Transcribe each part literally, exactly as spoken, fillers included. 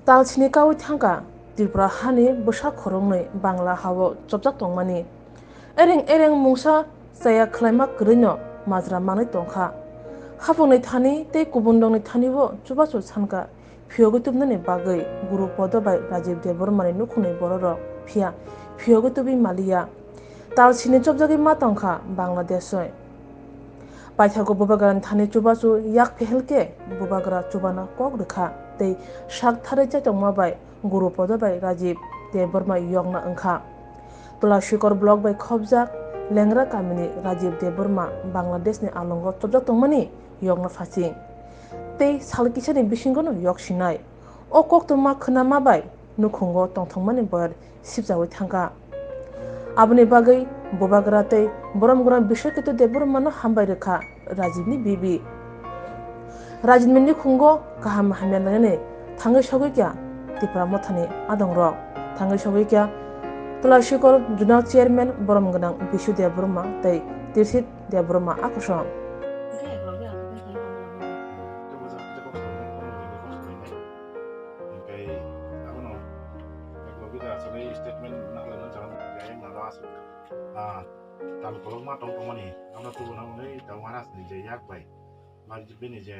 Talsini kaui thangkha Tripura hani bwsa khoroknwi Bangla hao chopjak tongmani. Ereng ereng mungsa chaya khwlaima kwrwino majra manwi tongkha. Haphangni thani tei kubun rokni thani-o chubachu sankha phiyogwi tubunani bagwi Guru Podo bai Rajiv Debbarmani nukhungni bororok, phiya phiyogwi tubwi maliya. Talsini chopjagwi ma tongkha Bangladeshoi. Paithago Bubagrani thani chubachu yak phehel khe Bubagra chubana kok rwkha tei sak tharwi chaitokma bai Guru Podo bai Rajiv Debbarma yokna wngkha. Tulashikor block bai khopjak Lengra kamini Rajiv Debbarma Bangladeshni alongo chopjak tongmani yokna phasing tei sal kisani bisingono yok sinai. O koktwma khwnama bai nukhungo tongthokmani boyar sibjaui thangkha. Aboni bagwi Bubagra tei Boromgra Biswaketu Debbarmano hambai rwkha Rajibni bibi. Rajibni nukhungo kaham hamya nainani thangwi sogwi kha Tipra Mothani adongrok. Thangwi sogwi kha Tulashikor Zonal Chairman Borom gwnang Bishu Debbarma tei Tirsit Debbarma akosom. Hwnkhe abono eklogi da aswk statement nakhwlaina chwng ya yang naro aswk, ah, tal kolokma tong tongmani, abo tubuna hwnwi Tau Maharaj ni je yak bai, ba bini je,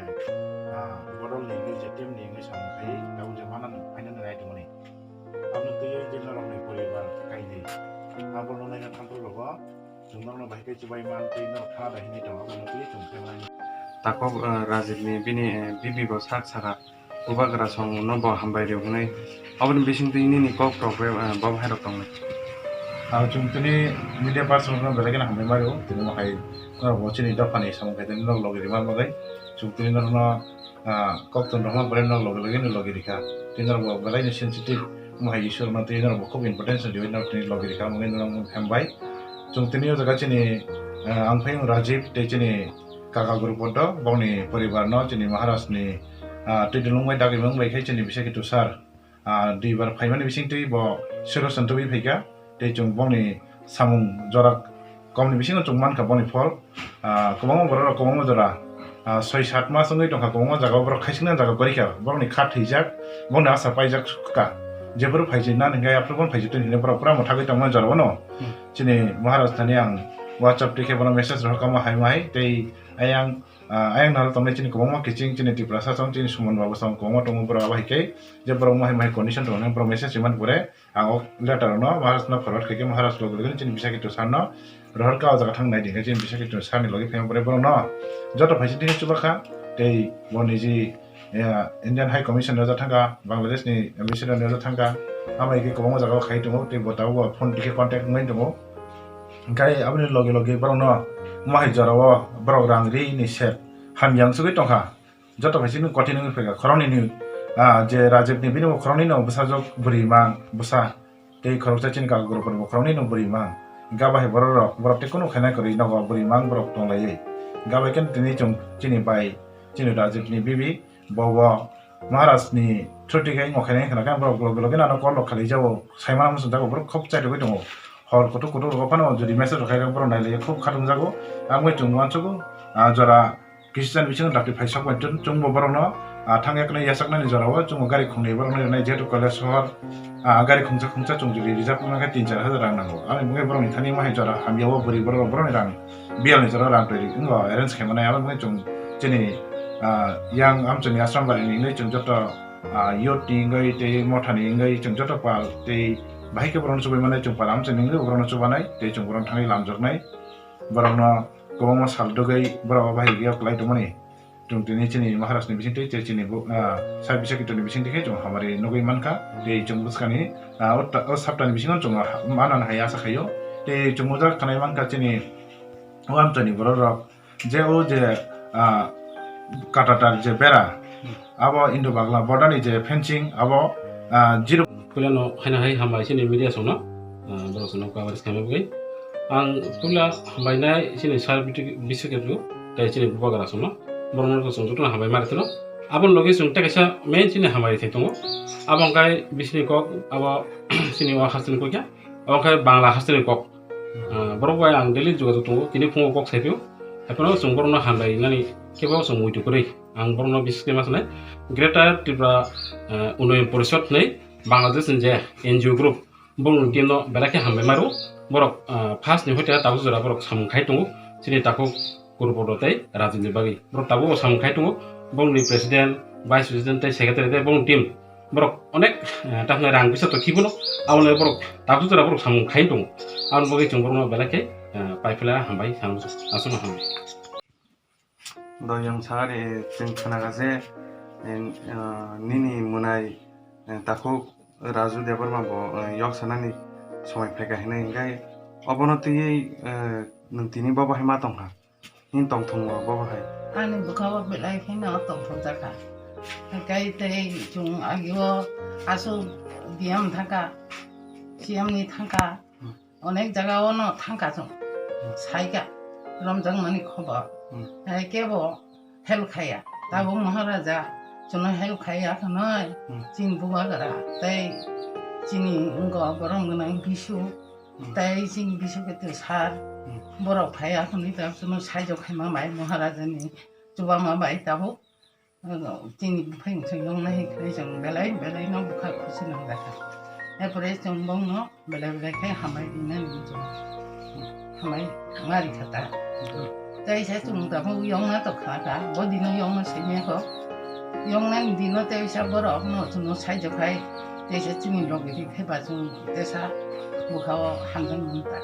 ah, bodol ni hwnwi je team ni hwnwi samung khai, tau je mana no final ni nai tongmani. Abo twiwi je norok ni poribar kainwi, abo no naina thamphru rogo, chwng norok no bahai khe chubai man tei norok thana da hinwi tongo, abo no twiwi chwng khai mani. Takhuk, ah, Rajib ni bini, eh, bibi bo sak saka. Bubagra song no bo hambai rw hwnwi. Aboni bisingtwi nini kok rok re, eh, bo hai rok tongnai. Ah, chwng tini media person no belai kheno hambai ma rw, tini bo hai norok bo chini dophani samung khai tini norok logi rwma bagwi. Chwng tini norok no, ah, kok tong rwma bagwi norok logi logi no logi rwkha. Tini norok bo belai no sensitive, mo hai Ishwar no tini norok bo khub importance riwi norok tini logi rwkha, mungwi norok hambai. Chwng tini o jaga chini, ah, ang phai Rajiv tei chini kaka Guru Podo, bongni poribar no chini Maharaj ni, ah, twi dulung bai dagwi mung bai khe chini bisai khe tusar, ah, duibar phaimani bising twi bo solution tubui phaikha. Tei chwng bongni samung jora komni bisingo chwng mankha boni phol. Ah, kwbangma borok rok kwbangma jora, ah, soi sat mas wngwi tongkha, kwbangma jaga o borok khaisikna jaga kwrwikha, borokni kha thwijak, bongni asa paijak kha. Jephuru phaijak nani hwnkhe aphuru bono phaijak twi hwnwi borok pura mwthagwi tongmani jora bono. Hmm. Chini Maharaj thani ang WhatsApp twi khe bono message rohor kha, omo hai omo hai tei ayang Ah, ayang naro tongnai chini kwbangma kiching chini Tiprasa song chini Suman Babu song kwbangma tongo borok abo hai khe je borok mohai mohai condition tongo borok message rimani pore ang o letter no Maharaj no forward khaikhe Maharaj loge loge chini bisai khe sir no rohor kha o jaga thang nai di khe chini bisai khe sir ni loge phaima pore borok no joto phaisa tini chuba kha tei bo niji, eh, Indian High Commission rwjak thang kha Bangladesh ni ambassador rwjak thang kha amo hai khe kwbangma jaga o khai tongo tei bo tabuk bo phone twi khe contact wngwi tongo. Hingke aboni loge loge borokno mohai jorao borok rang rini sep hamya wngsogwi tongkha. Joto bai chini kothai wngwi phaikha. Khoroknwi ni, ah, je Rajib ni bini bo khoroknwi no bwsajwk bwrwi mang bwsa tei khoroksa chini kaka Guru Podo bo khoroknwi no bwrwi mang. Hingke abo hai borok rok, borok tei kunu khainai kwrwi nogo bwrwi mang borok tonglaiwi. Hingke abo khe tini chwng chini bai, chini Rajib ni bibi, Bo bo Maharaj ni through twi khe wngkha khe khna khe borok loge loge nano call rok khalai jago, sai mano muchung jago, borok khub chaitugwi tongo. Hor kuthuk kuthuk rogo phano jodi message rok khai rok borok nai lai khub khatung jago. Ang bai chwng uansugo, ah, jora kisa bisingo dakti phai sok bai chwng bo borok no, ah, thang yaknai yachaknani jora o chwng bo gari khungnwi borok no rinai jehetu Kailash sohor. Ah, gari khungsa khungsa chwng jodi reserve wngkha khe tin char hajar rang nango. Ani bagwi borokni thani wngma hai jora hamya o bwrwi borok, borokni rang biyal ni jora rang twi wngo arrange khaimani. Abo wngwi chwng chini, ah, yang amchwkni Ashram bari ni wngwi chwng joto, ah, youth ni wngwi tei motha ni wngwi chwng joto pal tei bahai khe borokno chubai mani chwng pal amchwkni wngwi borokno chubanai tei chwng borokno thangwi lamjaknai. Borokno kwbangma sal dugwi borok bahai rwgwi kwlai tongmani. Chwng tini chini Maharaj ni bisingtwi tei chini bo, ah, sai bisai kitor ni bisingtwi khe chwng hamari nugwi mankha. Tei chwng bwskani, ah, o ta, o sapta ni bisingo chwng ha, manani hai asa khaio. Tei chwng o jaga khanai mankha chini o amchani borok rok je o je, ah, katatar je bera, abo Indo Bagla border ni je fencing abo, ah, zero. Puila no haina hai hambai chini media songno, ah, borok songno coverage khaima bagwi. Ang puila hambai nai chini sir Biswakhetu tei chini Bubagra songno. Borokno chwng jotono hambai mari tino. Aboni logi chwng tei kaisa main chini hambai thai tongo. Abo wngkha bisini kok, abo chini o hasteni kok ya. Abo wngkha Bangla hasteni kok. Ah, borok bai ang daily jogajog tongo. Tini phungo kok sai phio. Haiphano chwng borokno hambai nani kebo chwng muitu kwrwi. Ang borokno bises khe ma sanai, Greater Tripura, eh, Unnayan Porishod hinwi Bangladesh ni je N G O group, borokni team no belai khe hambai maro. Borok, eh, first ni hoite tabuk jora borok samung khai tongo, chini takhuk Guru Bodo tei Raju ni bagwi. Borok tabuk bo samung khai tongo, borokni president, vice president tei secretary tei borokni team. Borok onek, eh, takhna rang bisa to khibono, aboni borok tabuk jora borok samung khai tongo. Aboni bagwi chwng borokno belai khe, eh, paiphala hambai, aswkno hambai. Doyong sagari chwng khna kha je, eh, ah, nini mwnai, eh, takhuk Raju Debbarma bo, eh, yok sanani somoi phaikha hinwi, hinkhe obono twiwi, eh, nwng tini bo bahai ma tongkha, nini tongthokma bo bahai? Ani bwkha o belai kheno tongthok jakha. Hinkhe tei chwng agio aswk D M thangkha, C M ni thangkha, Hmm. Onek jaga o no thangkha chwng, Hmm. saikha romjakmani khobor. Hmm. Hai kebo help khaiya. Tabuk Maharaja chwngno help khaiya khwnwi Hmm. chini bubagra tei chini wngkha borom gwnang bisu Hmm. tei chini bisu khe twi sar Hmm. borok phaiya khwnwi tabuk chwngno saijo khaima bai Maharajani chubama bai tabuk Chini buphang chwng yoknai hai khe chwng belai belai no bwkha khusi nangjakha. Erpore chwng bongno belai belai khe hambai rinani chwng hambai mari kha ta. Tei se chwng tabuk yokna tongkha ta, bo dino yokna simi kho. Yoknani dino tei se borok no chwngno saijo khai tei se chini logi ri khe ba chwng tesa bwkha o hamjak nang ta.